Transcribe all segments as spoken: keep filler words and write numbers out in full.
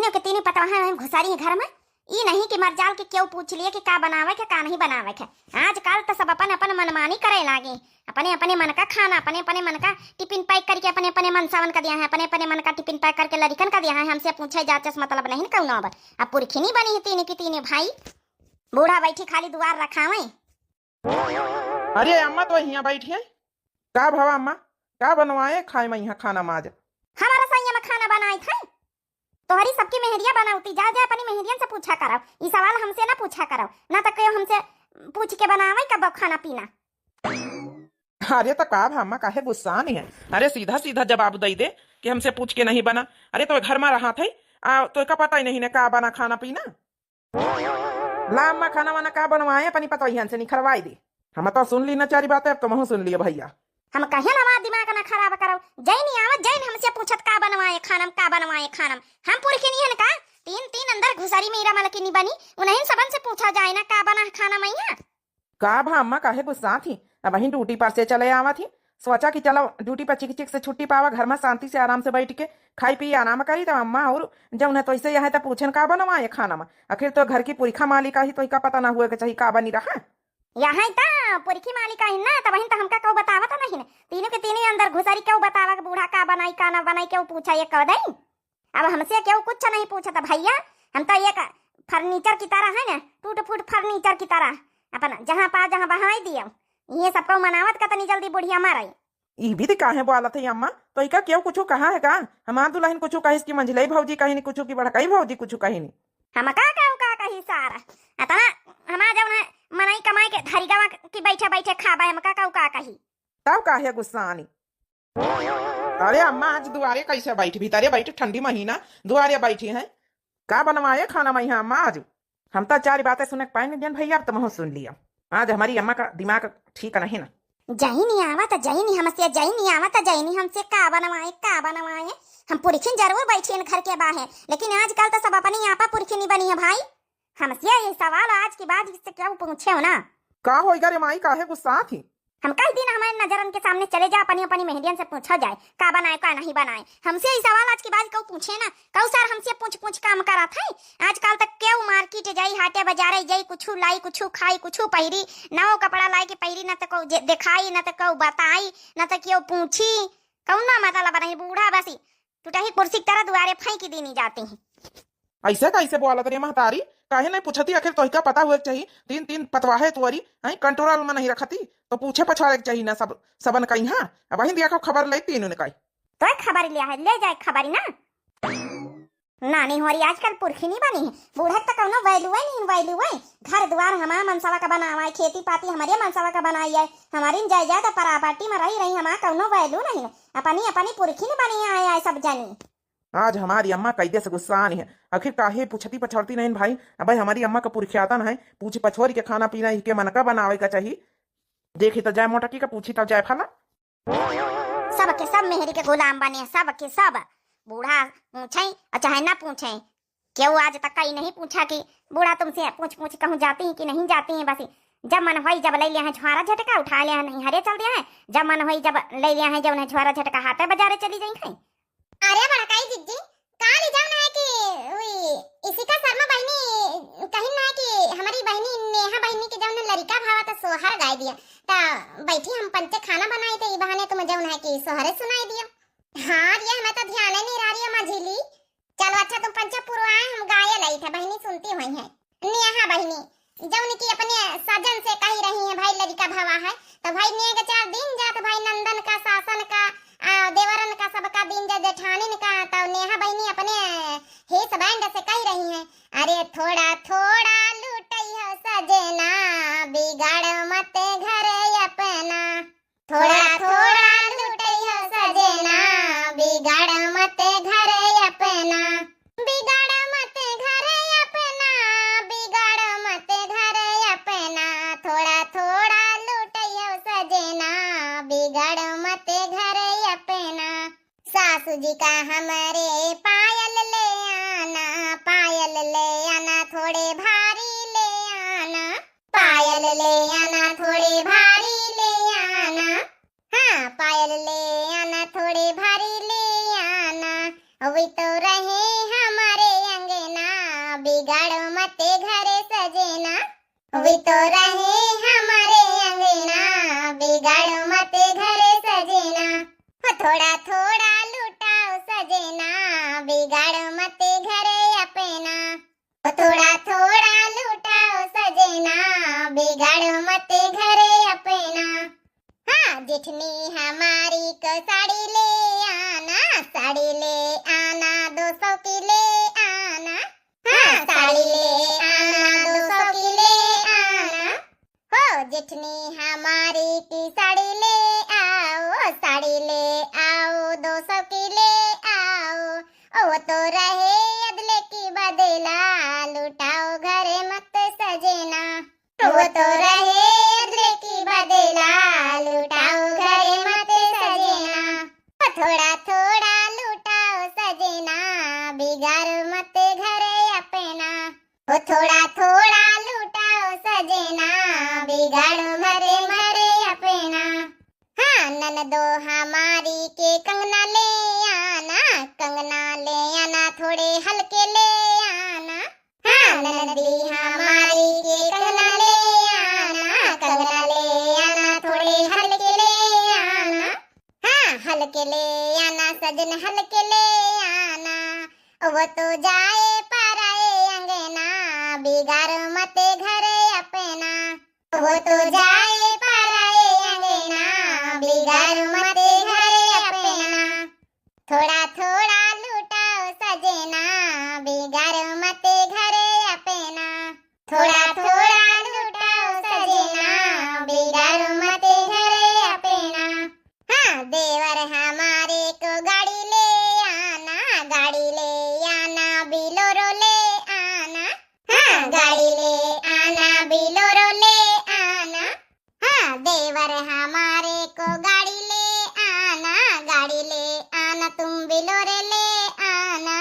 के तीनी पतवाह हैं घुसरी हैं घर में। ई नहीं कि मरजाल के केहू पूछ लिए कि का बनावे के, का नहीं बनावे के। आजकल तो सब अपन अपन मनमानी करे लागे, अपने अपने मन का खाना, अपने अपने मन का टिफिन पैक करके अपने अपने मनसावन का दिया है, अपने अपने मन का टिफिन पैक करके लड़िकन का दिया है। हमसे पूछे जाचे से मतलब नहीं न कौनो। अब अब पुरखिनी बनी है तीनी की तीनी भाई। बूढ़ा बैठी खाली दुआर रखावे। अरे अम्मा तो हियाँ बैठी है। का भवा अम्मा, का बनवाए खाए में यहाँ खाना में आज? हमारा सैया में खाना बनाए थे। तोहरी सबकी मेहरिया बनावती, जा जा अपनी मेहरियन से पूछा करव, ई सवाल हमसे ना पूछा करव, ना तो कहो हमसे पूछ के बनावे कब खाना पीना। अरे तो का भा अम्मा, काहे गुस्सा नहीं है? अरे सीधा सीधा जवाब दे दे कि हमसे पूछ के नहीं बना। अरे तो घर में रहा थे, आ तो का पता ही नहीं ने का बना खाना पीना। ला अम्मा, खाना वाना का बनवाए, अपनी पतोहियन से निखरवाई दे। हम तो सुन ली ना चारी बातें, अब तुमहू सुन लियो भैया। हम कहे ना हमार दिमाग ना खराब करो, जैन आवा जैन हमसे पूछत का बनवाए खानम, का बनवाए खानम। हम पुरखिनी हन का? तीन तीन अंदर घुसरी मेरा मलकिनी बनी, उन्हीं सबन से पूछा जाए ना का बना खाना मैया। का भा अम्मा, काहे गुस्सा थी? अबहीं ड्यूटी पर से चले आवा थी, सोचा कि चलो ड्यूटी पर चिक चिक से छुट्टी पावा, घर में शांति से आराम से बैठ के खाई पी आराम करी। तब अम्मा और जौन है तो ऐसे यहाँ तो पूछन का बनवाए खाना में, आखिर तो घर की पुरखा मालिका ही, तो इका पता ना हुए के चाहिए का बनी रहा। यहाँ तो पुरखी मालिका ही ना, तब तो हमका केहू बतावा तो नहीं ना, तीनों के तीनों अंदर घुसरी केहू बतावा कि बूढ़ा का बनाई का ना बनाई, केहू पूछा ये कह दई। अब हमसे केहू कुछ नहीं पूछत भैया, हम तो एक फर्नीचर की तरह है ना, टूट फूट फर्नीचर की तरह, अपन जहाँ पा जहाँ बहाई दियो। ये सबको मनावत कतनी जल्दी बुढ़िया मरई। ई भी काहे बोलत है अम्मा, तो इका केहू कुछ कहा है का? हमार दुल्हन कुछ कहिस कि मंझलई भौजी कहिन कुछ कि बड़कई भौजी कुछ कहिन। हम का का का कही सारा, अतना हमार जौन है मनई कमाई के धरी गवा की बैठे बैठे खाबा, हम का का का कही। तब काहे गुस्सानी? अरे अम्मा, आज दुआरे कैसे बैठी, भीतरे बैठी, ठंडी महीना दुआरे बैठी है। का बनवाए खाना में यहाँ अम्मा आज? हम तो चार बातें सुने के पाए नहीं देन भैया, अब तुमहू सुन लिया। आज हमारी अम्मा का दिमाग ठीक नहीं ना। जैनी आवत जैनी हमसे, जैनी आवत जैनी हमसे का बनवाए, का बनवाए। हम पुरखिन जरूर बैठी हैं घर के बाहर, लेकिन आजकल तो सब अपनी आपा पुरखिनी बनी है भाई। हमसे ये सवाल आज के बाद इससे केहू पूछे हो ना। का होइगा रे माई, काहे गुस्सा थी? हम कह दिन हमारे नजरन के सामने चले जा, अपनी अपनी मेहरियन से पूछा जाए का बनाए का नहीं बनाए। हमसे ये सवाल आज के बाद केहू पूछे ना, केहू सार हमसे पूछ पूछ काम करत है। आजकल तक केहू मार्केट जाई, हाटे बाजारे जाई, कुछ लाई, कुछ खाई, कुछ पहिरी, नवो कपड़ा लाई के पहिरी, न तो केहू जे-, देखाई, न तो केहू बताई, न तो केहू पूछी। कौनो मतलब नहीं, बूढ़ा बसी टूटही कुर्सी की तरह दुआरे फेंकी दीनी जाती हैं। ऐसे कैसे बोलत रे महतारी? काहे नहीं पूछती? आखिर तोहिका पता हुए के चाहिए, तीन तीन पतवाहे तुअरी, हैं, कंट्रोल में नहीं रखती, तो पूछे पछाड़े के चाहिए ना सब, सबन का यहाँ। अब वहीं दिया को खबर ले तीनों ने काई। तो खबर लिया है, ले जाए खबर ना। नानी होरी आजकल पुरखिनी बनी है, बूढ़क तो कौनो value है नहीं, value है। घर द्वार हमार मनसवा का बनावा है, खेती पाती हमारे मनसवा का बनाई है, हमारी जायदाद प्रॉपर्टी में रही रही, हमार कौनो value नहीं है। अपनी अपनी पुरखिनी बनी आए, आए सब जनी। आज हमारी अम्मा कैदे से गुस्सा आनी है। आखिर काहे पूछती पछौरती नहीं भाई? अबे हमारी अम्मा का पुरखियातन है, पूछ पछोरी के खाना पीना इके मन का बनावे का चाहिए। देखी तो जाए मोटकी का, पूछी तो जाए फला। सबके सब मेहरी के गुलाम बने, सबके सब। बूढ़ा पूछे और चाहे ना पूछे, केहू आज तक कई नहीं पूछा कि बूढ़ा तुमसे पूछ पूछ कहूँ जाती हैं कि नहीं जाती हैं। बस जब मन होई जब ले लिया है झोरा झटका, उठा लिया है नहीं हरे चल दिया है, जब मन होई जब ले लिया है जब उन्हें झोरा झटका हाथे बाजारे चली जाई है। अरे बड़काई जिज्जी, काल ही जौन है कि उई इशिका शर्मा बहिनी कहिन ना कि हमारी बहिनी नेहा बहिनी के जौन लड़िका भावा त सोहर गाय दिया, त बैठी हम पंचे खाना बनाई थे, ई बहाने तुम जौन है कि सोहरे सुनाई दिया। हाँ, ये हमें तो ध्यान ही नहीं रहा रही है मझिली। चलो अच्छा, तुम पंचे पुरवाए, हम गाये लाई थे, बहिनी सुनती हुई है। नेहा बहिनी जौन की अपने सजन से कही रही है, भाई लड़िका भावा है, तो भाई नेग चार दिन जात भाई नंदन का, सासन का, आ, देवरन का, सबका दिन जा जेठानिन का, तो नेहा बहिनी अपने हिस बैंड से कही रही है, अरे थोड़ा थोड़ा लूटई हो सजना, बिगाड़ मत घर अपना। थोड़ा थोड़ा लूटई हो सजना, बिगाड़ मत घर अपना। बिगाड़ मत घर अपना, बिगाड़ मत घर अपना। थोड़ा थोड़ा लूटई हो सजना, बिगाड़ मत घर अपना। सासू जी का हमरे पायल ले आना, पायल ले आना, थोड़े भारी ले आना। पायल ले आना, थोड़े भारी ले आना। हाँ, पायल ले आना, थोड़े भारी ले आना। वही तो रहे हमारे अंग मते घरे सजेना, वी तो रहे हमारे अंगना, बिगाड़ो मते घरे सजेना। हो थोड़ा थोड़ा लुटाओ सजेना, बिगाड़ो मते घरे अपना। हो थोड़ा थोड़ा लुटाओ सजेना, बिगाड़ो मते घरे अपना। हाँ, जेठनी हमारी को साड़ी ले आना, साड़ी ले आना, दो सौ की ले आना। हाँ, साड़ी ले आना, दो सौ की ले आना। हो जेठनी हमारी की साड़ी ले आओ, साड़ी ले आओ, दो सौ की ले आओ। ओ वो तो रहे अदले की बदला, लुटाओ घरे मत सजेना। वो तो रहे अदले की बदला, लुटाओ घरे मत सजेना। ओ थोड़ा थोड़ा लुटाओ सजेना, बिगाड़ो मत घरे अपना। ओ थोड़ा थोड़ा लुटाओ सजेना, बिगाड़ो मरे मरे अपना। हाँ, ननदो हमारी के कंगना ले आना, कंगना ले आना, थोड़े हल्के ले आना। हाँ, ननदी हमारी के कंगना ले आना, कंगना ले आना, थोड़े हल्के ले आना। हाँ, हल्के ले आना सजन, हल्के ले आना। वो तो जाए पराए अंगना, बिगाड़ो मते घरे अपना। वो तो जाए पराए अंगना, बिगाड़ो मते घरे अपना। थोड़ा थोड़ा लुटाओ सजेना, बिगाड़ो मते घरे अपना। थोड़ा थोड़ा लुटाओ सजेना, बिगाड़ो मते घरे अपना। हाँ, देवर हमारे को गाड़ी ले आना, गाड़ी ले आना, बिलोरो ले आना। हाँ, गाड़ी ले आना, बिलोरो ले आना। हाँ, देवर हमारे को गाड़ी ले आना, गाड़ी ले आना, तुम बिलोरे ले आना।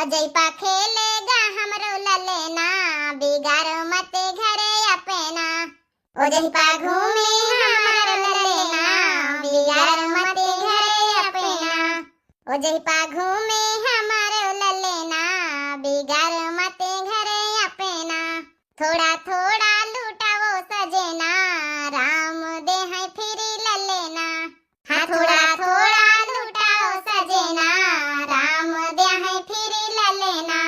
अजय पा खेलेगा हमरो ललेना, बिगाड़ो मते घरे अपना। ओ जहिपा घूमे हमार ललेना, बिगाड़ मते घरे अपना। ओ जहिपा घूमे हमार ललेना, बिगाड़ मते घरे अपना। थोड़ा थोड़ा लुटाओ सजेना, राम देहैं फिरी ललेना। हाँ, थोड़ा थोड़ा लुटाओ सजेना, राम देहैं फिरी ललेना।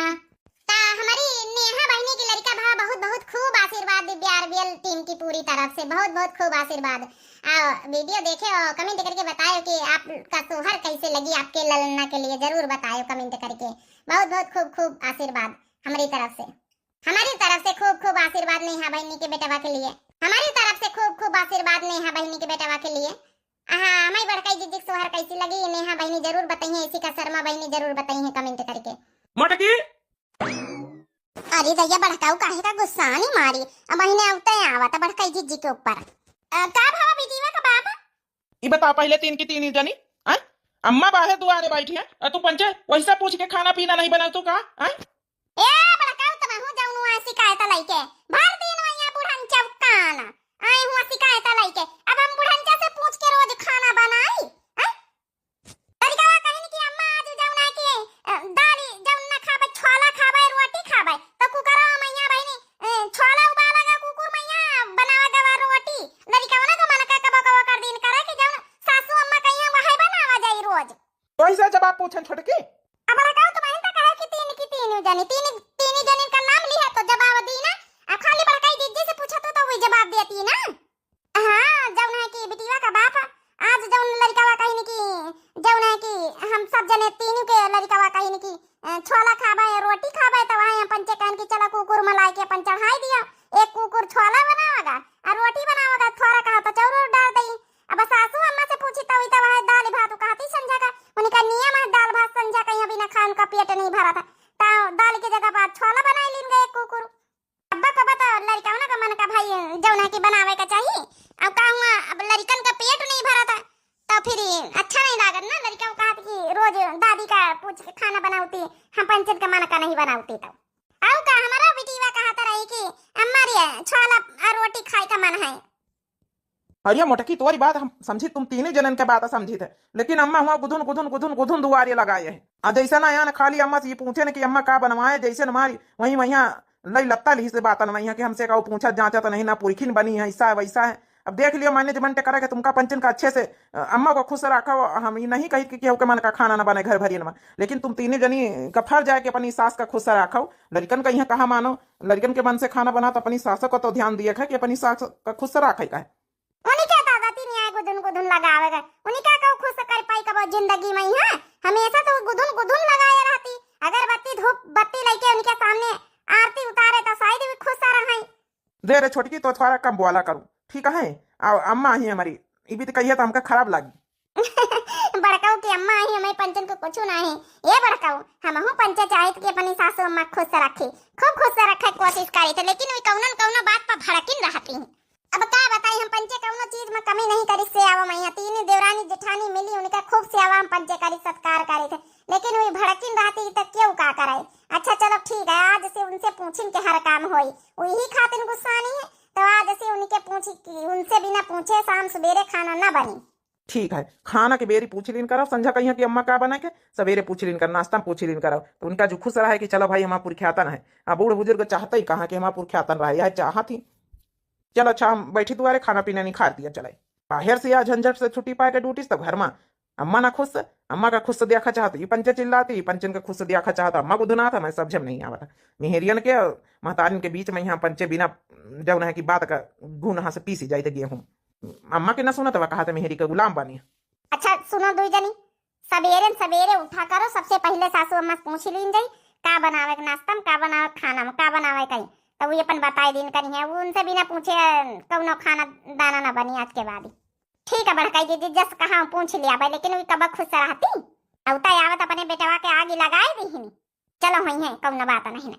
ता हमारी नेहा बहिनी की लड़का भा बहुत बहुत खूब आशीर्वाद दिव्या आरबीएल टीम की पूरी तरफ से, बहुत बहुत खूब आशीर्वाद। आ, वीडियो देखे और कमेंट करके बतायो कि आपका सोहर कैसे लगी आपके ललना के लिए, जरूर बतायो कमेंट करके। बहुत बहुत खूब खूब आशीर्वाद हमारी तरफ से। हमारी तरफ से खूब खूब आशीर्वाद नेहा बहिनी के बेटवा के लिए। हमारी तरफ से खूब खूब आशीर्वाद नेहा बहिनी के बेटवा के लिए। हाँ, हमारी बड़काई जिज्जी के सोहर कैसी लगी, नेहा बहिनी जरूर बताइए, इसी का शर्मा बहिनी जरूर बताइए कमेंट करके। मोटकी, अरे दैया, बड़काऊ काहे का गुस्सानी मारी? अब बहिने अवते आवत बड़काई जिज्जी के ऊपर। अ, का भावा बिटिया का बाप? ई बता पहिले तीन की तीन ही जनी, आय? अम्मा बाहर दुआरे बैठी है और तू पंचे वैसा पूछ के खाना पीना नहीं बनाऊ तू का, आय? ए बड़काऊ, तमहू जौन हुआ शिकायत लइके, भर दिन वैया बुढ़न चौकान, आए हुआ शिकायत लइके। अब हम बुढ़नचा से पूछ के रोज खाना बनाई, आय? लड़िकवा कहिन कि अम्मा आज जौन है कि, अ, दाल जौन ना खाबे, छोला खाबे, रोटी खाबे। तो कुकरवा मैया बहिनी, अ, छोला उबाला गा कुकुर मैया, बनावा गवा रोटी। लड़िकवा ना का मन का कबो कबो कर दिन करे कि जौन सासू अम्मा कहिया वही बनावा जाई रोज। कैसे जवाब पूछन छोटकी? अब बड़काऊ तो बहिन तो कहे कि तीन की तीन जनी, तीन, तीन जनी का नाम लिया तो जवाब दी ना। अब खाली बड़काई जिज्जी से पूछा तो, तो वही जवाब देती ना। हाँ, जौन है कि बिटिया का बाप, आज जौन लड़िकवा कहिन कि जौन है कि हम सब जने तीनों के लड़िकवा कहिन कि, अ, छोला खाबे, रोटी खाबे, तो वहाँ अपन चे कहन कि चला कुकुर में लाए के अपन चढ़ाई दिया। एक कुकुर छोला बनावेगा और रोटी बनावेगा, थोड़ा कहा तो चाउर डाल दई। अब सासू अम्मा से पूछी तो वही तो वह दाल भात कहती संझा का, उनका नियम है दाल भात संझा का यहाँ बिना खाए उनका पेट नहीं भरा था। तो दाल की जगह पर छोला बनाई लीन गए कुकुर। अब्बा कबा तो लड़िकवना का मन का भाई जौन है कि बनावे का चाही। अब का हुआ, अब लड़िकन का पेट नहीं भरा था, तो फिर अच्छा नहीं लागत ना। लड़िका कहत कि रोज दादी का पूछ के खाना बनावती, हम पंचन का मन का नहीं बनावती। तो आऊ का हमारा बिटिया कहत रही कि अम्मा रे, छोला और रोटी खाए का मन है। अरे मोटकी, तोरी बात हम समझी, तुम तीनों जनन के बात समझी थे, लेकिन अम्मा हुआ गुदुन गुदुन गुदुन गुदुन दुआरे लगाए है। आ जैसे ना यहाँ खाली अम्मा से ये पूछे न कि अम्मा का बनवाए, जैसे न मारी वहीं वहीं लई लत्ता लिहिस बातन मइहाँ कि हमसे का पूछत जाँचत नहीं, ना पुरखिन बनी है, ऐसा है, वैसा है। अब देख लियो, management करे के तुमका पंचन का अच्छे से, अ, अम्मा को खुश रखो। हम ई नहीं कहित कि केहू के मन का खाना ना बने घर भरियन मा, लेकिन तुम तीनों जनी का फर्ज है कि अपनी सास का खुश रखो। लड़िकन का यहाँ कहाँ मानो, लड़िकन के मन से खाना बना तो अपनी सास को तो ध्यान दिए है कि अपनी सास का खुश रखे का है। उनके तो आदत ही नहीं आए गुदुन गुदुन लगावे के। उनका कहू खुश कर पाई कबो जिंदगी में, हाँ? हमेशा तो गुदुन गुदुन लगाए रहती। अगरबत्ती धूप बत्ती लेके उनके सामने आरती उतारे तो शायद भी खुश रहे। दे रे छोटकी, तो थोड़ा कम बोला करू, ठीक है? आ अम्मा ही हमारी, ई भी तो कहिए तो हमका खराब लागी। बड़काऊ की अम्मा ही हमें पंचन को कुछ ना है। ये बड़काऊ, हमहू पंचे चाहित कि अपनी सासू अम्मा खुश रखे, खूब खुश रखे कोशिश करी थे, लेकिन वे कौनो न कौनो बात पर भड़किन रहती हैं। अब का बताई, हम पंचे कौनो चीज में कमी नहीं करी, सेवा मइहाँ। तीनों देवरानी जेठानी मिली, उनका खूब सेवा हम पंचे करी, सत्कार करी थे, लेकिन वे भड़किन रहती तो केहू का करे। अच्छा चलो ठीक है, आज से उनसे पूछिन के हर काम होई, वही खातिर गुस्सानी है, तो आज से उनके पूछी कि उनसे बिना पूछे शाम सवेरे खाना ना बनी। ठीक है, खाना के बेरी पूछ लीन करब, संझा कहिया कि अम्मा का बना के, सवेरे पूछ लीन कर, नाश्ता में पूछ लीन करब, तो उनका जो खुश रहे कि चलो भाई हमार पुरख्यातन है। अब बूढ़ बुजुर्ग चाहते ही कहाँ कि हमार पुरख्यातन रहे, यह चाहत ही। चलो अच्छा, हम बैठी दुआरे, खाना पीना निखार दिया चले। बाहर से या झंझट से छुट्टी पाए के ड्यूटी से, तब घर में अम्मा ना खुश, अम्मा का खुश देखा चाहत, ई पंचे चिल्लाती, ई पंचन का खुश देखा चाहत, अम्मा को धुनात, हमें समझ में नहीं आवत। मेहरियन के महतारिन के बीच में यहाँ पंचे बिना जौन है कि बात का घून हाथ से पीसी जाइत गेहूँ। अम्मा के ना सुनत बा, कहा त मेहरी के गुलाम बानी। अच्छा सुनो दुई जनी, सबेरे न सबेरे उठा करो, सबसे पहिले सासू अम्मा से पूछ लीन जाई का बनावे के नाश्ता में, का बनावे के खाना में, का बनावे के कहीं, तो वो अपन बताए दिन करी है। वो उनसे बिना पूछे कौनो खाना दाना ना बनी आज के बाद। ठीक है बड़काई दीदी, जस कहा पूछ लिया भाई, लेकिन वो कब खुश रहती। अवता आवत अपने बेटवा के आगी लगाए दीहिनी। चलो होई है, कौनो बात नहीं ना।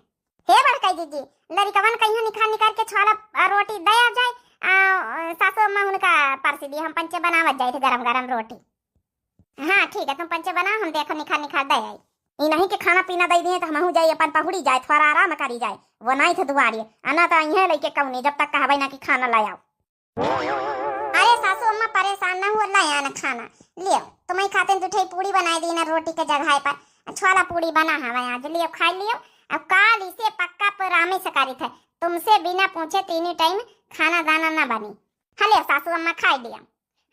हे बड़काई दीदी, लड़िकवन कहियो निखार निखार के छोला, आ, रोटी दे आ जाए, आ, सासू अम्मा उनका परसी दी, हम पंचे बनावत जाए थे गरम गरम रोटी। हाँ ठीक है, तुम पंचे बनाओ, हम देखो निखार निखार दे आई। ई नहीं कि खाना पीना दे दिए तो हमहू जाई अपन पहुड़ी जाए, थोड़ा आराम करी जाए, वो नहीं थे दुआरी, अना तो आई है लेके कौनी, जब तक कहबे ना कि खाना ले आओ। अरे सासू अम्मा परेशान ना हुआ, ले आना खाना, लियो तुम्हें खातिर दुठई पूड़ी बनाई दी ना रोटी के जगह पर, छोला पूड़ी बना हवे आज, लियो खाई लियो। अब काल इसे पक्का पर रामे से करी थे, तुमसे बिना पूछे तीनी टाइम खाना दाना ना बनी। हाँ लियो सासू अम्मा खाई लिया,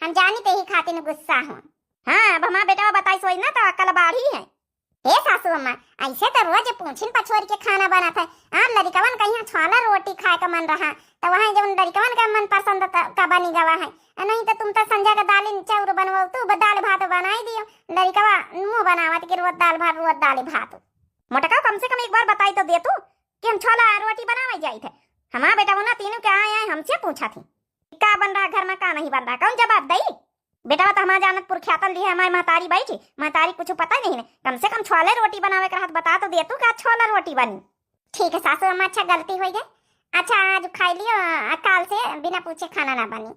हम जानी ते ही खातिर गुस्सा हो। हाँ अब हमार बेटवा बताई सोई ना तो अकल बाढ़ी है। हे सासू अम्मा, ऐसे तो रोज पूछिन पछोर के खाना बनत है। आप लड़िकवन कहिया छोला रोटी खाए का मन रहा, तो वहाँ जौन लड़िकवन का मन पसंद त-, का बनी गवा है। आ नहीं तो तुम तो संझा का दालिन चाउर बनवतू, ब-, दाल भात बनाई दियो। लड़िकवा मुँह बनावत कि रोज दाल भात, रोज दाल भात। मोटका कम से कम एक बार बताई तो दे तू कि हम छोला रोटी बनावे जाई थे। हमार बेटवा ना तीनों के आए आए हमसे पूछा थी। का बन रहा घर में, का नहीं बन रहा, कौन जवाब दई? बेटवा तो हमार जानत पुरख्यातन लिहे हमारी महतारी बैठी, महतारी कुछ पता ही नहीं ने। कम से कम छोले रोटी बनावे के रहत बता तो दे तू, का छोले रोटी बनी? ठीक है सासू अम्मा, अच्छा गलती हो गई। अच्छा आज खाई लियो, आ, काल से बिना पूछे खाना ना बनी।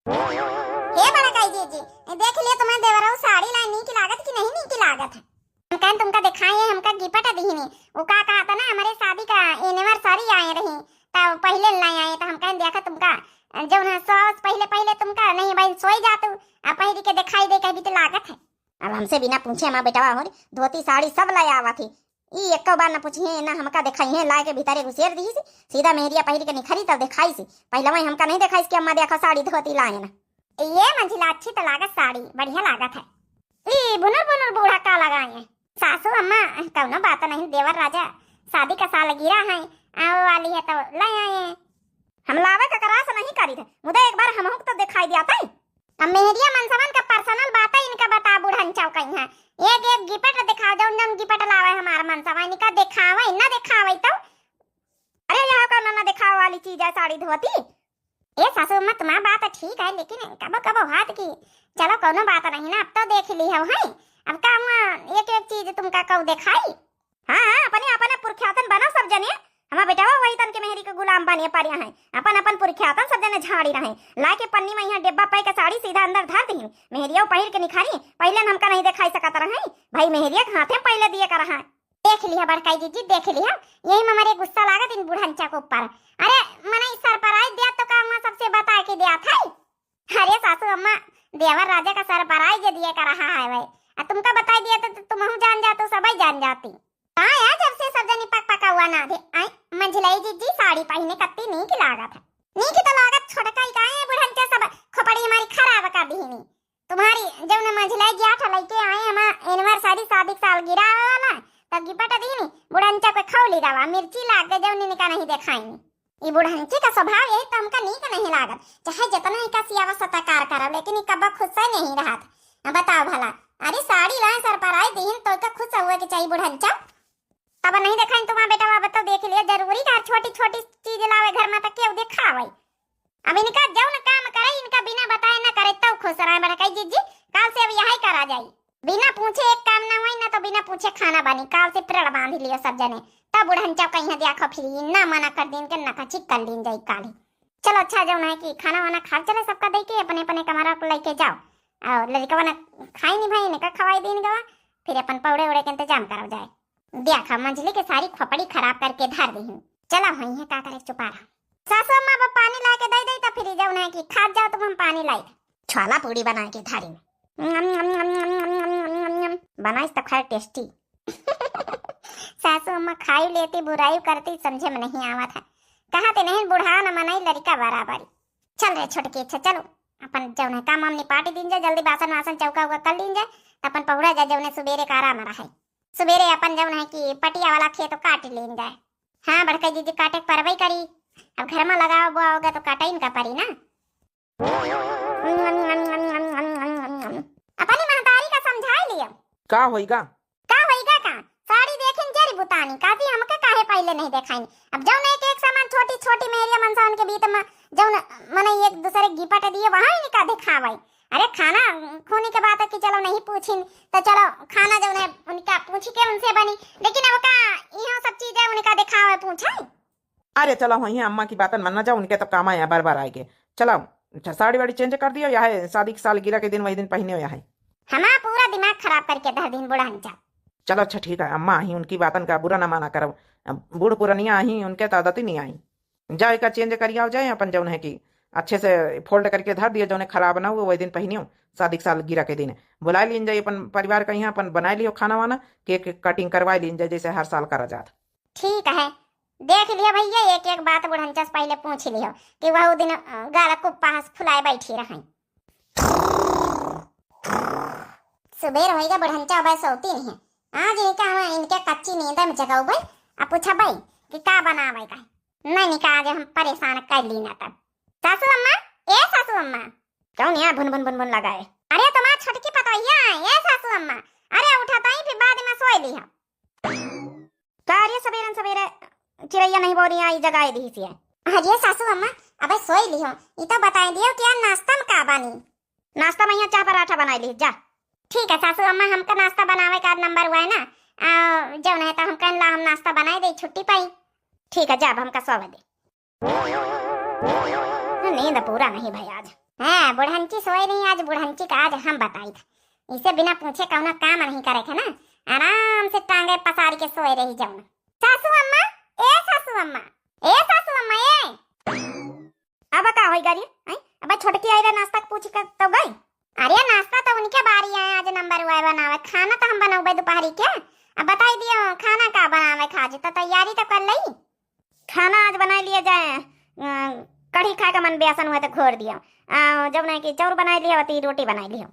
हे बड़काई जीजी, देख लियो तुम्हारे देवरऊ साड़ी लाई, नीक लागत कि नहीं नीक लागत है? हम कहन तुमका दिखाई है, हमका गिफ्ट दीहिनी। वो का कहा था ना, हमारे शादी का एनिवर्सरी आए रही, तब पहले लाई आए, तो हम कहन देखा तुमका, जौन है सौ पहले पहले तुमका नहीं भाई सोई जातू, आ पहिरी के दिखाई दे कभी तो लागत है। अब हमसे बिना पूछे हमार बेटवा हो धोती साड़ी सब लाई आवा थी। ई एको बार न पूछिए, ना हमका दिखाई है, लाए के भीतरे घुसेर दी सी, सीधा मेहरिया पहिरी के निखरी तब दिखाई सी। पहले वही हमका नहीं दिखाई कि अम्मा देखो साड़ी धोती लाए ना। ये मंझिला अच्छी तो लागत साड़ी, बढ़िया लागत है। ई बुनुर बुनुर बूढ़ा का लगाए हैं? सासू अम्मा, कौनो बात नहीं, देवर राजा शादी का सालगिरह है, आवे वाली है तो ले आए हैं। हम लावे का करास नहीं करी थे, मुदा एक बार हमहू के तो दिखाई दिया तई। अब मेहरिया मनसवन का पर्सनल बात है, इनका बता बूढ़न चौकई है। एक एक गिफ्ट दिखाओ, जौन जौन गिफ्ट लावे हमार मनसवा, इनका दिखावे, ना दिखावे तो। अरे यहाँ का ना, ना दिखावे वाली चीज है साड़ी धोती। ए सासू अम्मा, तुम्हार बात ठीक है, लेकिन कबो कबो हाथ की, चलो कौनो बात नहीं ना, अब तो देख ली हो है, अब का हुआ एक एक चीज तुमका कऊ दिखाई? हाँ, हाँ, अपने, अपने पुरख्यातन बना सब जने। हमार बेटवा वही तन के मेहरी के गुलाम बने पड़े हैं। अपन, अपन पुरख्यातन सब जने झाड़ी रहे। लाए के पन्नी में यहाँ डिब्बा पे के साड़ी सीधा अंदर धर दीन। मेहरिया पहिर के निखारी, पहले न हमका नहीं दिखाई सकत रहे। भाई मेहरिया के हाथे में पहले दिए का रहा। देख लिया बड़काई जीजी, देख लिया। यही में हमारे गुस्सा लागत इन बूढ़न चक ऊपर। अरे, मने सरप्राइज दिया तो का हुआ सबसे बता के दिया था? अरे सासू अम्मा, देवर राजा का सरप्राइज दिए का रहा है भाई। आ तुमका बताई दिया तो, तो तुमहू जान जातू, सबई जान जाती। हाँ यार, जब से सब जनी पक पका हुआ ना दे, आई। मंझिलाई जिज्जी साड़ी पहिने कत्ती नीक लागत है। नीक तो लागत, छोटका ही काहे बुढ़ंचा सब खोपड़ी हमारी खराब कर दीनी। तुम्हारी जौन मंझिलाई ग्यारह लइके आए हमार एनिवर्सरी, शादी के सालगिरह आवे वाला, तब गिफ्ट दीनी, बुढ़ंचा के खौली दवा, मिर्ची लाग गए जौन इनका नहीं देखाई। ई बुढ़ंची का स्वभाव यही तो हमका नीक नहीं लागत। चाहे जितना इनका सियावा सत्कार करब, लेकिन ई कब्बो खुश से नहीं रहत। अब बताओ भला, अरे साड़ी लाए सरप्राइज दीन तो इनका खुश हुए के चाहिए बुढ़ंचा। तब नहीं देखाइन तुम्हारा बेटा, अब तो देख लिया, जरूरी का छोटी छोटी चीज लावे घर में तो केहू देखावे। अब इनका जौन काम करे, इनका बिना बताए ना करे, तब खुश रहे। बड़काई जिज्जी, काल से अब यही करा जाई। बिना पूछे एक काम ना होई, ना तो बिना पूछे खाना बनी। काल से प्रण बांध लियो सब जने, तब बुढ़ंचा कहीं देखो फिर ना मना कर दीन के ना कची कर लीन जाई काली। चलो अच्छा, जौन है कि खाना वाना खा चले, सबका दे के अपने अपने कमरा को लेके जाओ। और लड़कवा ना खाई नहीं भाई, इनका खवाई दीन गवा, फिर अपन पौड़े उड़े के इंतजाम करो जाए। देखा, मंझली के सारी खोपड़ी खराब करके धर दीही। चला होई है का करे, चुपा रहा। सासू अम्मा, अब पानी ला के दे दे, तो फिर जौन है कि खात जाओ तुम, हम पानी लाई। छोला पूड़ी बना के धरी। बनाइस तो खैर टेस्टी। सासू अम्मा खाई लेती, बुराई करती, समझे में नहीं आवत है। कहा ते नहीं, बुढ़ा न मनई लड़का बराबरी। चल रे छोटकी, अच्छा चलो, अपन जौन है काम वाम निपाट दीन जाए, जल्दी बासन वासन चौका उका कर लीन जाए, अपन पहुड़ा जाए, जौन है सुबेरे का आराम रहे। सुबेरे अपन जौन है कि पटिया वाला खेत काट लीन जाए। हाँ, बड़का जीजी काटे के परबई करी। अब घर में लगाओ बोआ होगा तो काटे इनका परी ना। अपनी महतारी का समझाई लियो। का होइगा? का होइगा का? साड़ी देखिन जरी बुतानी, काजी हमके काहे पहिले नहीं देखाइन? अब जौन एक एक सामान छोटी छोटी मेहरिया मनसा उनके बीत में जौन मने एक दूसरे गिफ्ट दिए, वहाँ इनका दिखावे। अरे खाना खूनी के बात है कि चलो नहीं पूछिन, तो चलो खाना जौन है उनका पूछ के उनसे बनी, लेकिन अब का इहो सब चीजें उनका दिखावे पूछे? अरे चलो, वही अम्मा की बातन मानना जाओ, उनके तो काम आया बार बार आए के। चलो, अच्छा, साड़ी वाड़ी चेंज कर दियो, यह है शादी की सालगिरह के दिन, वही दिन पहने हो, यह है। हमारा पूरा दिमाग खराब करके धर दिन बुढ़ा नहीं जा। चलो अच्छा ठीक है, अम्मा आई, उनकी बातन का बुरा ना माना करो। अब बूढ़ पुरनिया आई, उनके तो आदत ही नहीं आई। जाओ, एका चेंज करी आओ जाए, अपन जौन है कि अच्छे से फोल्ड करके धर दियो, जौन है खराब ना हुआ, वही दिन पहनियो, शादी की सालगिरह के दिन। बुला लीन जाए अपन परिवार का यहाँ, अपन बनाए लियो खाना वाना, केक कटिंग करवा लीन जाए, जैसे हर साल करा जात। ठीक है, देख लियो भैया, एक एक बात बुढ़ंचा से पहिले पूछ लियो कि वहू दिन, अ, गाला कुप्पा हंस फुलाए बैठी रहई। सुबेर होइगा, बुढ़ंचा अबे सोती नहीं है। आज इनका हम इनके कच्ची नींद में जगाउबे, आ पूछबे कि का बनावे का है। नहीं, नहीं, का आज हम परेशान कर ली ना तब। सासू अम्मा, ए सासू अम्मा। कौन यहाँ भुन भुन भुन भुन लगाए? अरे तुम्हार छोटकी पतोहिया है, ए सासू अम्मा। अरे उठा तो ही फिर बाद में सोई ली हम। का रे, सबेरन सबेरे चिरैया नहीं बोली आई जगाए दी सी है। अरे सासू अम्मा, अबे सोई लिहो, ई तो बताई दियो कि आज नाश्ता में का बानी? नाश्ता में यहाँ चाह पराठा बनाई ली जा। ठीक है सासू अम्मा, हमका नाश्ता बनावे का नंबर हुआ है ना, आ, जौन है तो हम कहन ला हम नाश्ता बनाई दे, छुट्टी पाई। ठीक है, जा अब हमका सोवे दे। नींद पूरा नहीं भाई आज। हाँ, बुढ़ंची सोए नहीं आज, बुढ़ंची का आज हम बताई था। इसे बिना पूछे कौनो काम नहीं करे थे ना, आराम से टांगे पसार के सोए रही जाऊन। सासू अम्मा, ए सासू अम्मा, ए सासू अम्मा, ए। अब का होई गारी? हैं? अब छोटकी आई रहे नाश्ता के पूछ के तो गई। अरे नाश्ता तो उनके बारी आए, आज नंबर हुआ है बनावे, खाना तो हम बनावे दोपहरी के। अब बताई दियो खाना का बनावे, खा जी तो तैयारी तो कर लई। खाना आज बनाई लिया जाए, अ, कढ़ी खाए का मन बेसन हुआ तो घोर दिया, अ, जब नहीं कि चाउर बनाई लिया होती, रोटी बनाई लिया।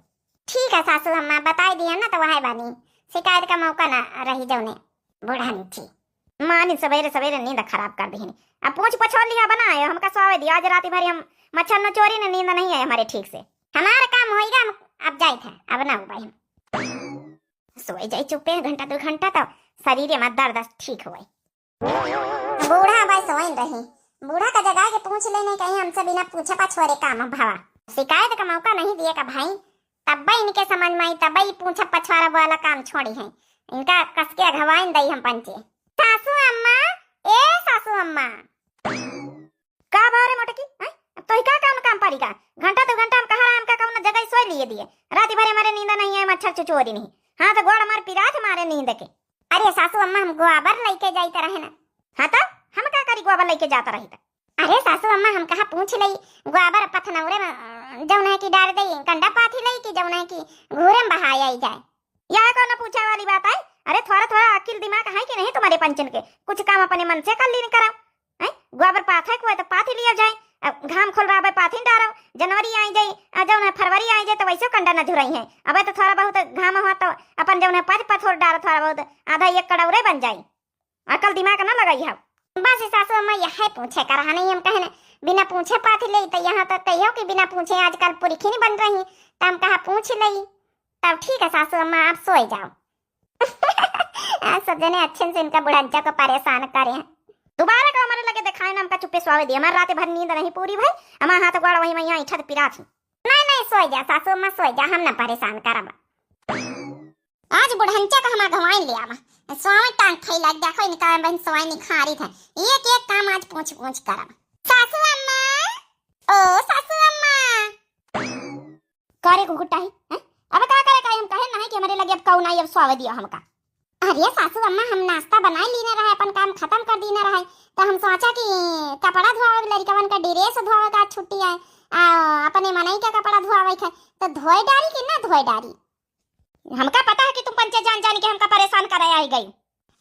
ठीक है सासू अम्मा, बताई दिया ना तो वह बानी, शिकायत का मौका ना रही जौने। बुढ़ंची मानी सबेरे सबेरे नींद खराब कर दी। अब पूछ पछोर लिया बनाए, हमका सोवे दिया, आज रात भरी हम मच्छर न चोरी ने नींद नहीं है हमारे ठीक से। हमारा काम होइगा, हम अब जाइत है, अब ना उबाई हम। सोए जाई चुपे घंटा दो घंटा तो शरीर में दर्द ठीक होए। बूढ़ा भाई सोइन रही, बूढ़ा का जगाए के पूछ लेने कहीं हमसे बिना पूछे पछोरे काम भवा। शिकायत का मौका नहीं दिए का भाई, तब्बे इनके समझ में आई, तब्बे ई पूछा पछवारा वाला काम छोड़ी है। इनका कस के अघवाइन दई हम पंचे। सासू अम्मा, ए सासू अम्मा। का बारे मोटकी, हैं? अब तोही का काम, काम पड़ी का? घंटा दो घंटा हम कहा रहा, हमका कौनो जगह सोए लिए दिए। रात भर हमारे नींद नहीं है, मच्छर चुचोरी नहीं। हाँ तो गोड़ मार पिरात मारे नींद के। अरे सासू अम्मा, हम गोबर लेके जाइत रहे ना। हाँ तो हम का करी, गोबर लेके जात रही तो? अरे सासू अम्मा, हम कहा पूछ लई, गोबर पथनौरे में, अ, जौन है कि डार दई, कंडा पाथी लई कि जौन है कि घूरे में बहाए आई जाए। यह कौनो पूछे वाली बात है? अरे थोड़ा थोड़ा अकिल दिमाग है कि नहीं तुम्हारे पंचन के? कुछ काम अपने मन से कर लीन करो। हैं? गोबर पाथे को है तो पाथी लिया जाए, अब घाम खोल रहा है, पाथी डारो, जनवरी आई जाई, आ जौन है फरवरी आई जाए तो वैसे कंडा न झुरई है। अब तो थोड़ा बहुत घाम हुआ तो अपन जौन है पच पथोर डारो, थोड़ा बहुत आधा एक कड़ौरे बन जाई। अकल दिमाग ना लगाई है। बस सासू अम्मा यह पूछे कर रहा नहीं, हम कहने बिना पूछे पाथी ले तो यहाँ तक कहियो कि बिना पूछे आजकल पुरखी नहीं बन रही, तो हम कहा पूछ ले। तब ठीक है सासू अम्मा, आप सोए जाओ। आज सब जने अच्छे से इनका बुढ़ंचा को परेशान करे हैं। दोबारा का हमारे लगे दिखाए ना, हमका चुप्पे सोवे दिया, हमारे रात भर नींद नहीं पूरी भई, हमारे हाथ गोड़ वही वही ऐठत पिरात ही। नहीं नहीं, सोए जा सासू अम्मा, सोए जा, हम ना परेशान करब। आज बुढ़ंचा का हम अगवाइन ले आवा, स्वामी टांग फैला के देखो इनका बहन स्वामी निखारी था, एक एक काम आज पूछ पूछ करब। सासू अम्मा, ओ सासू अम्मा। करे कुकुटाही, हैं? अब का करे का, हम कहे नहीं कि हमारे लगे अब कऊ नहीं, अब स्वावे दियो हमका। अरे सासू अम्मा, हम नाश्ता बनाए लीने रहे, अपन काम खत्म कर दीने रहे, तो हम सोचा कि कपड़ा धोआवे, लड़िकवन का ड्रेस धोआवे का छुट्टी आए, आ, अपने मनई का कपड़ा धोआवे के, तो धोए डारी कि ना धोए डारी? हमका पता है कि तुम पंचे जान जान के हमका परेशान करे आई गई।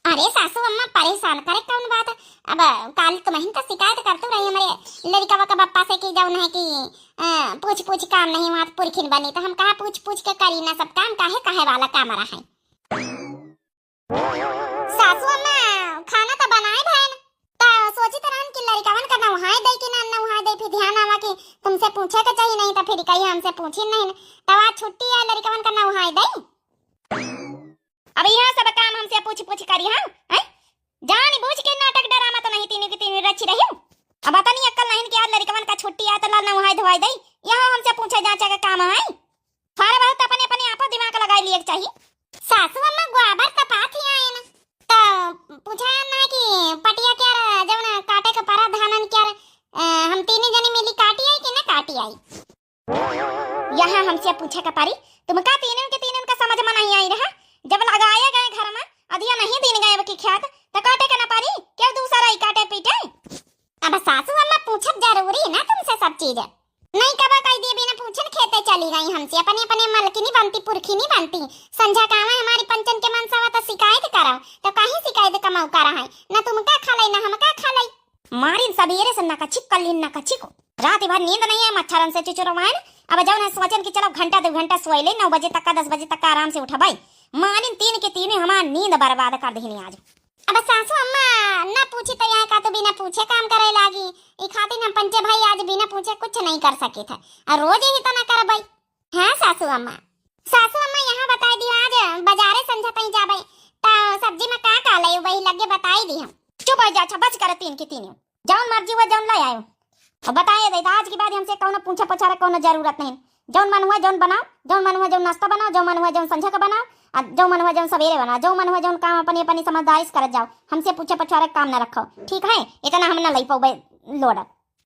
अरे सासू अम्मा, परेशान करे कौन बात है? अब काल तुम्हें तो शिकायत करते रही हमारे लड़िकवा के बप्पा से कि जौन है कि, अ, पूछ पूछ काम नहीं, वहाँ पुरखिन बनी, तो हम कहा पूछ पूछ के करी ना सब काम, काहे कहे वाला काम रहा है। सासू अम्मा, खाना तो बनाए भैन, तो सोची तो रहन कि लड़िकवन का नौहाए दे कि ना नौहाए दे, फिर ध्यान आवा कि तुमसे पूछे के चाहिए, नहीं तो फिर कही हमसे पूछी नहीं, तो आज छुट्टी है, लड़िकवन का नौहाए दे। अब यहाँ सब काम हमसे पूछ पूछ करी, हाँ? हैं? जान बूझ के नाटक डरामा तो नहीं, तीनों की तीनों रची रही। अब पता नहीं अक्कल नहीं कि आज लड़िकवन का छुट्टी आए तो लाल नहाए धोआए दई, यहाँ हमसे पूछे जांचे का काम है? थोड़ा बहुत अपने अपने आपो दिमाग लगाए लिए के चाहिए। सासू अम्मा, गोबर त पाथी आए ना, तो पूछा ना कि पटिया क्या र-, जौन काटे के परा धानन क्या र-, अ, हम तीनों जनी मिली काटी आई कि ना काटी आई? यहाँ हमसे पूछे के परी, तुमका तीनों के तीनों का समझ में नहीं आई रहा? जब लगाए गए घर में, अधिया नहीं दिन गए की ख्यात, तो काटे के न परी? क्यों दूसरा ही काटे पीटे? अब सासू अम्मा पूछब जरूरी ना तुमसे सब चीज? नहीं कबा कह दिए बिना पूछन खेते चली गई हमसे, अपने अपने मलकिनी बनती पुरखिनी बनती। संझा कावे हमारी पंचन के मनसवा तो शिकायत करव, तो कहीं शिकायत का मौका रहा है? न तुमका खलई न हमका खलई। मारिन सबेरे से नकचिक कल्लिन नकचिक। रात भर नींद नहीं है, मच्छरन से चिचुरवाइन। अब जौन है सोचन कि चलो घंटा दो घंटा सोए ले, नौ बजे तक का, दस बजे तक का आराम से उठबाई। मारिन तीन के तीन हमार नींद बर्बाद कर देहनी आज। अब सासू अम्मा ना पूछी तो यहाँ का तो बिना पूछे काम करे लागी। ई खातिर हम पंचे भाई आज बिना पूछे कुछ नहीं कर सके थे, और रोज ही तो ना करबाई। हाँ सासू अम्मा। सासू अम्मा यहाँ बताई दियो, आज बाजारे संझा तई जाबे, त सब्जी में का का लई वही लगे बताई दी हम। चुप हो जा, अच्छा बस कर तीन की तीन। जौन मर्जी हुआ जौन ले आयो। और बताए दे, आज के बाद हमसे कौनो पूछे पछारे कौनो जरूरत नहीं। जौन मन हुआ जौन बनाओ, जौन मन हुआ जौन नाश्ता बनाओ, जौन मन हुआ जौन संझा का बनाओ, आ जौन मन हुआ जौन सवेरे बनाओ, जौन मन हुआ जौन काम अपनी अपनी समझदारी से करत जाओ। हमसे पूछे पछारे काम ना रखो, ठीक है? इतना हम ना लई पाउबे लोड।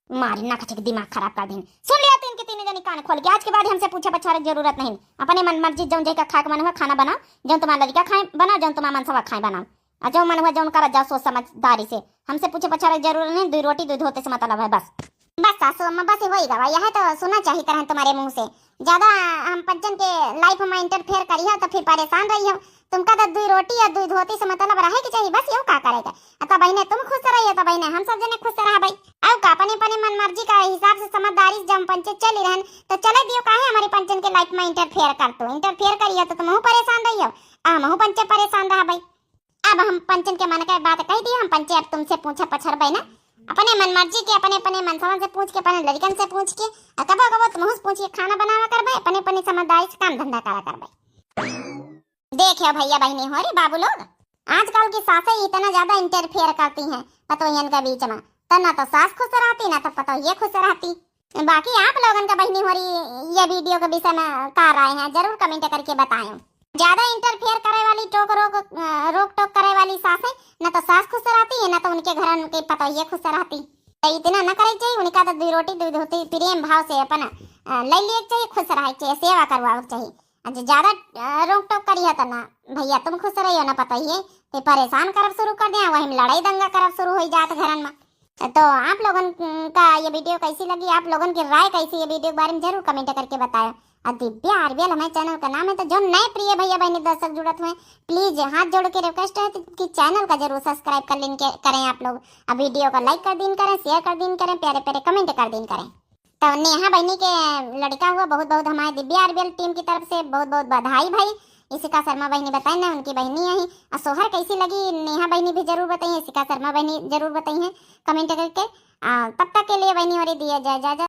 मारी ना कछे के दिमाग खराब कर देन। सुन लिया तीन के तीन जनी कान खोल के, आज के बाद हमसे पूछे पछारे के जरूरत नहीं। अपने मन मर्जी जौन जई का खाए के मन हुआ खाना बनाओ, जौन तुम्हारा लड़का खाए बनाओ, जौन तुम्हारा मनसवा खाए बनाओ, और जौन मन हुआ जौन करत जाओ सोच समझदारी से। हमसे पूछे पछारे के जरूरत नहीं, दुई रोटी दुई धोते से मतलब है बस। बस सासू अम्मा, बस वही गवा, यह तो सुना चाहिए तरह तुम्हारे मुंह से। ज्यादा हम पंचन के लाइफ में इंटरफेयर करी हो तो फिर परेशान रही हो। तुमका तो दुई रोटी या दुई धोती से मतलब रहे के चाहिए, बस यहू का करेगा। आ तब बहिने तुम खुश रहिए, तब बहिने हम सब जने खुश रहबै। अउ का अपने अपने मन मर्जी का हिसाब से समझदारी से जब पंचे चली रहन, तो चले दियो, काहे हमारी पंचन के लाइफ में इंटरफेयर कर तू? इंटरफेयर करिए तो तुमहू परेशान रहियो, आ हमहू पंचे परेशान रहबै। अब हम पंचन के मन का बात कह दिए, हम पंचे अब तुमसे पूछे पछरबै ना, अपने मन मर्जी के, अपने अपने मनसवन से पूछ के, अपने लड़कन से पूछ के, आ कबो कबो तुमहू से पूछ के खाना बनावा करबै, अपने अपने समझदारी से काम धंधा करा करबै। देखियो भैया बहिनी हो रे बाबू लोग, आजकल की सासें इतना ज्यादा इंटरफेयर करती हैं पतोहियन के बीच में, तो ना तो सास खुश रहती ना तो पतोहिए खुश रहती। बाकी आप लोगन का बहिनी हो रही ये वीडियो के विषय में का राय है, जरूर कमेंट करके बताएं। ज्यादा इंटरफेयर करे वाली टोक रोक, अ, रोक टोक करे वाली सासें ना तो सास खुश रहती है ना तो उनके घर के पतोहिए खुश रहती। तो इतना ना करे चाहिए, उनका तो दुई रोटी दुई धोती प्रेम भाव से अपन, अ, ले लिए चाहिए, खुश रहे चाहिए, सेवा करवावे चाहिए। अच्छा, ज्यादा, अ, रोक टोक करिए तो ना भैया तुम खुश रहियो ना पतोहिए, ते परेशान करब शुरू कर दिया, वही में लड़ाई दंगा करब शुरू हो जात घरन में। तो आप लोगन का ये वीडियो कैसी लगी, आप लोगन की राय कैसी, ये वीडियो के बारे में जरूर कमेंट करके बताएं। और दिव्या आरबीएल हमारे चैनल का नाम है। तो जो नए प्रिय भैया बहनी दर्शक जुड़त हुए, प्लीज हाथ जोड़ के रिक्वेस्ट है कि चैनल का जरूर सब्सक्राइब कर लेन के करें आप लोग। अब वीडियो को लाइक कर दीन करें, शेयर कर दीन करें, प्यारे प्यारे कमेंट कर दीन करें। तो नेहा बहनी के लड़का हुआ, बहुत बहुत हमारे दिव्या आरबीएल टीम की तरफ से बहुत बहुत बधाई भाई। इशिका शर्मा बहनी बताई ना, उनकी बहनी यही। और सोहर कैसी लगी, नेहा बहनी भी जरूर बताइए, इशिका शर्मा बहनी जरूर बताइए कमेंट करके। आ, तब तक के लिए बहनी और दिया जाए इजाजत।